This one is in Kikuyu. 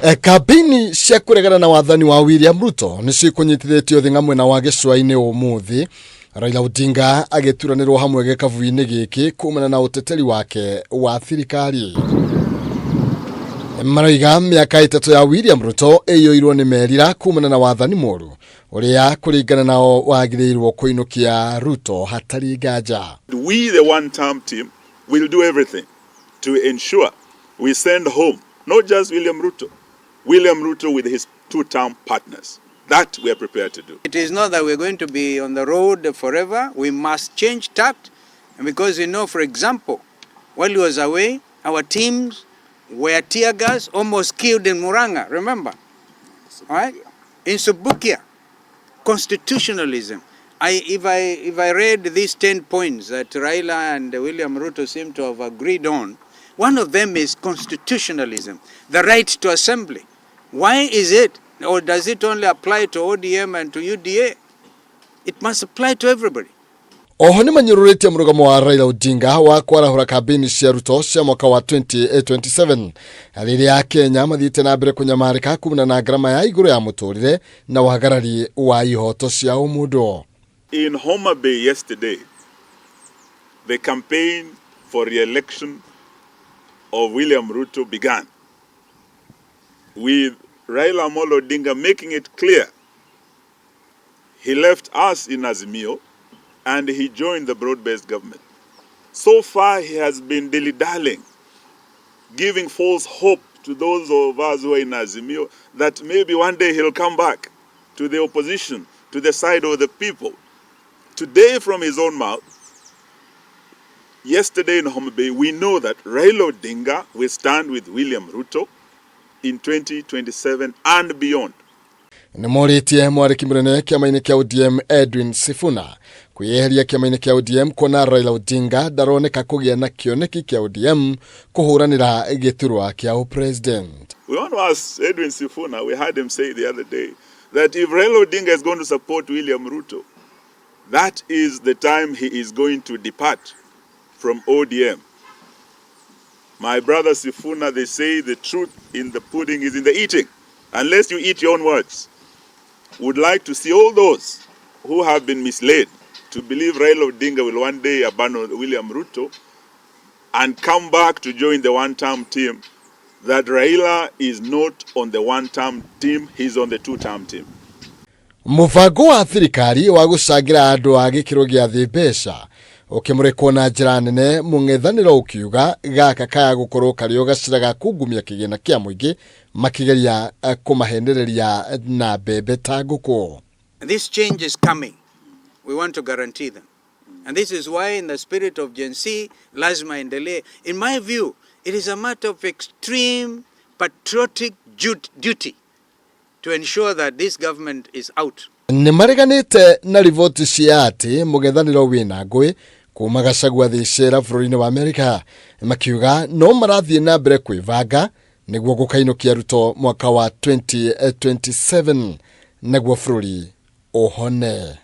Kambĩini cia kũregana na wathani wa William Ruto nĩ cikũnyitithĩtio thing'a mwena wa gĩcũa-inĩ ũmũthĩ, Raila Odinga agĩturanĩrwo hamwe gĩkabu-inĩ gĩkĩ kumana na ũteteri wake wa thirikari. Maroiga mĩaka 3 ya William Ruto ĩiyũirwo nĩ merira kumana na wathani mũru ũrĩa kũringana nao wagĩrĩirwo kũinũkia Ruto hatarĩ nganja. We, the one term team, will do everything to ensure we send home not just William Ruto, William Ruto with his two-term partners. That we are prepared to do. It is not that we're going to be on the road forever. We must change tact. And because you know, for example, while he was away, our teams were tear gas almost killed in Muranga, remember? All right? In Subukia, constitutionalism. If I read these 10 points that Raila and William Ruto seem to have agreed on, one of them is constitutionalism, the right to assembly. Why is it, or does it only apply to ODM and to UDA? It must apply to everybody. Oho nĩ manyũrũrĩtie mũrũgamo wa Raila Odinga wa kwarahũra kambĩini cia Ruto cia mwaka wa 2027 rĩrĩa Kenya mathiĩte na mbere kũnyamarĩka kumana na ngarama ya igũrũ ya mũtũrĩre na wagarari wa ihoto cia ũmũndũ. In Homa Bay yesterday, the campaign for re-election of William Ruto began with Raila Amolo Odinga making it clear he left us in Azimio and he joined the broad-based government. So far, he has been dilly-dallying, giving false hope to those of us who are in Azimio that maybe one day he'll come back to the opposition, to the side of the people. Today, from his own mouth, yesterday in Homa Bay, we know that Raila Odinga will stand with William Ruto in 2027 and beyond. Nĩ morĩtie mwarĩki mũnene kĩama-inĩ kĩa ODM Edwin Sifuna kwĩyeheria kĩama-inĩ kĩa ODM kuona Raila Odinga ndaroneka kũgĩa na kĩoneki kĩa ODM kũhũranĩra gĩturwa kĩa ũpresident. We want to ask Edwin Sifuna, we heard him say the other day, that if Raila Odinga is going to support William Ruto, that is the time he is going to depart from ODM. My brother Sifuna, they say the truth in the pudding is in the eating, unless you eat your own words. Would like to see all those who have been misled to believe Raila Odinga will one day abandon William Ruto and come back to join the one-term team, that Raila is not on the one-term team, he's on the two-term team. Mũbango wa thirikari wa gũcangĩra andũ a gĩkĩro gĩa thĩ mbeca ũkĩmũrĩkwo na njĩra nene, mũng'ethanĩro ũkiuga gaka kaya gũkorwo karĩ o gacĩra ga kungumia kĩgĩna kĩa mũingĩ makĩgeria kũmahenereria na mbembe ta ngũkũ. And this change is coming. We want to guarantee them. And this is why, in the spirit of Gen Z, lazima endelee. In my view, it is a matter of extreme patriotic duty to ensure that this government is out. Nĩ mareganĩte na riboti cia atĩ mũng'ethanĩro wĩna ngũĩ kuma Gachagua thĩ cera bũrũri-inĩ wa Amerika, makiuga no marathiĩ na mbere kwĩbanga nĩguo gũkainũkia Ruto mwaka wa 2027 nĩguo bũrũri ũhone.